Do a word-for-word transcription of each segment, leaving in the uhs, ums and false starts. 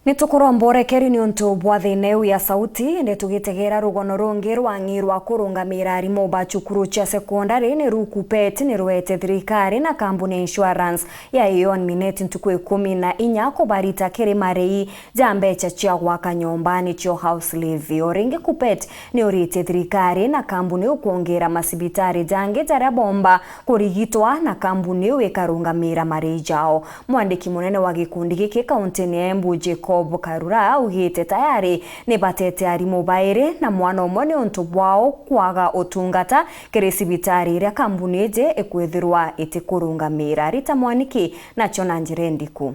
Ni tukuromba urekeri niuntu bwa thina iu ya sauti, indi tugitegera rugono rungi rwa ang'i rwa kurungamira arimu ba cukuru cia sekondari ni ru KUPPET ni rwete thirikari na kambuni ya insurance ya Aeon Minet ntuku ikumi na inya kubarita kiri marei ja mbecha cia gwaka nyomba, nicio house levy. O ringi KUPPET ni uritie thirikari na kambuni iu kwongera macibitari jangi jaria bomba kurigitwa na kambuni iu ikarungamira marei jao. Mwandiki munene wa gikundi giki kauntini ya Embu, Jacob Karura, augite tayari ni batete arimu bairi na mwana umwe niuntu bwao kwaga utungata kiri cibitari iria kambuni iji ikwithirwa itikurungamira. Rita Mwaniki nacio na njira indiku.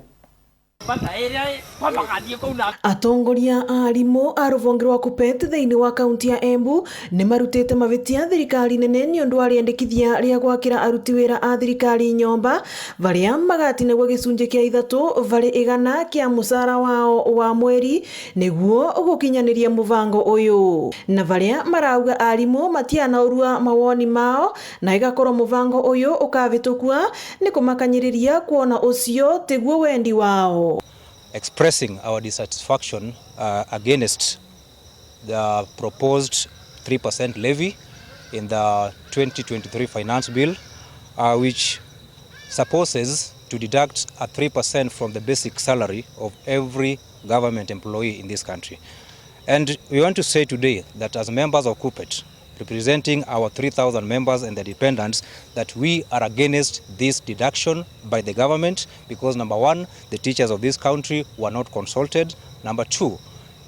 Atongoria a arimu a ruvonge rwa KUPPET thiini wa kaunti ya Embu ni marutite mavitia thirikari nene niundu wa riendekithia ria gwakira aruti wira a thirikari nyomba, varia magatinagua gicunji kia ithatu vari igana kia mucara wao wa mweri niguo gukinyaniria muvango uyu. Na varia marauga arimu matianaurua mawoni mao, na igakorwo muvango uyu ukavitukua, ni kumakanyiriria kwona ucio tiguo wendi wao. Expressing our dissatisfaction, uh, against the proposed three percent levy in the twenty twenty-three Finance Bill, uh, which supposes to deduct a three percent from the basic salary of every government employee in this country. And we want to say today that as members of KUPPET, representing our three thousand members and the dependents, that we are against this deduction by the government because, number one, the teachers of this country were not consulted. Number two,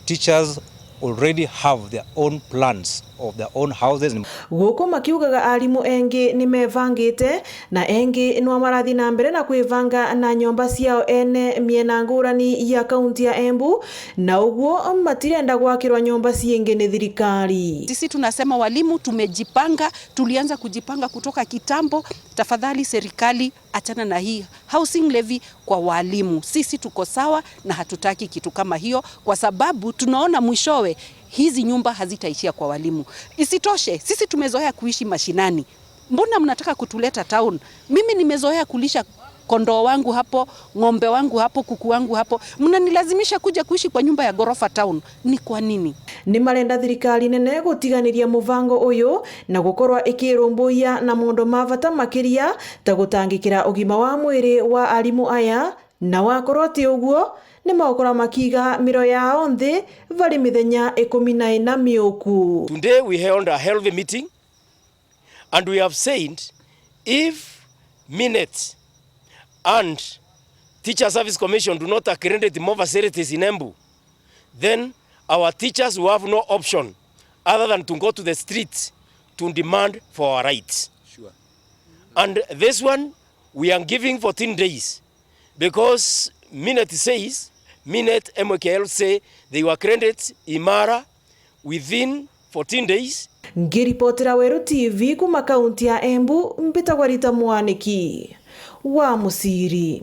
teachers already have their own plans of their own houses. Guku makiugaga arimu engi ni mevangite na engi nwa marathi na mbere na kwivanga na nyomba ciao ene miena ngurani ya kaunti ya Embu, na uguo matirenda gwakirwa nyomba ciingi ni thirikari. Sisi tunasema walimu tumejipanga, tulianza kujipanga kutoka kitambo. Tafadhali serikali, achana na hii housing levy kwa walimu. Sisi tuko sawa na hatutaki kitu kama hiyo, kwa sababu tunaona mwishowe hizi nyumba hazitaishia kwa walimu. Isitoshe, sisi tumezoea kuishi mashinani. Mbona mnataka kutuleta town? Mimi nimezoea kulisha kondoo wangu hapo, ng'ombe wangu hapo, kuku wangu hapo. Mnanilazimisha kuja kuishi kwa nyumba ya ghorofa town. Ni kwa nini? Ni marenda thirikari nene gutiganiria muvango uyu na gukorwa ikirumbuia na maundu ma vata makiria, ta gutangikira ugima wa mwiri wa arimu aya, na wakorwo ti uguo, ni magukora makiiga miro yao nthi vari mithenya ikumi na ina miuku. Today we held a healthy meeting and we have said if Minet and Teacher Service Commission do not accredit more facilities in Embu, then our teachers will have no option other than to go to the streets to demand for our rights. Sure. And this one, we are giving fourteen days because Minet says, Minet, M K L say they will accredit Imara within fourteen days. Ngiripotera Weru T V kuma kaunti ya Embu, mbitagwa Rita Mwaniki wa Musiri.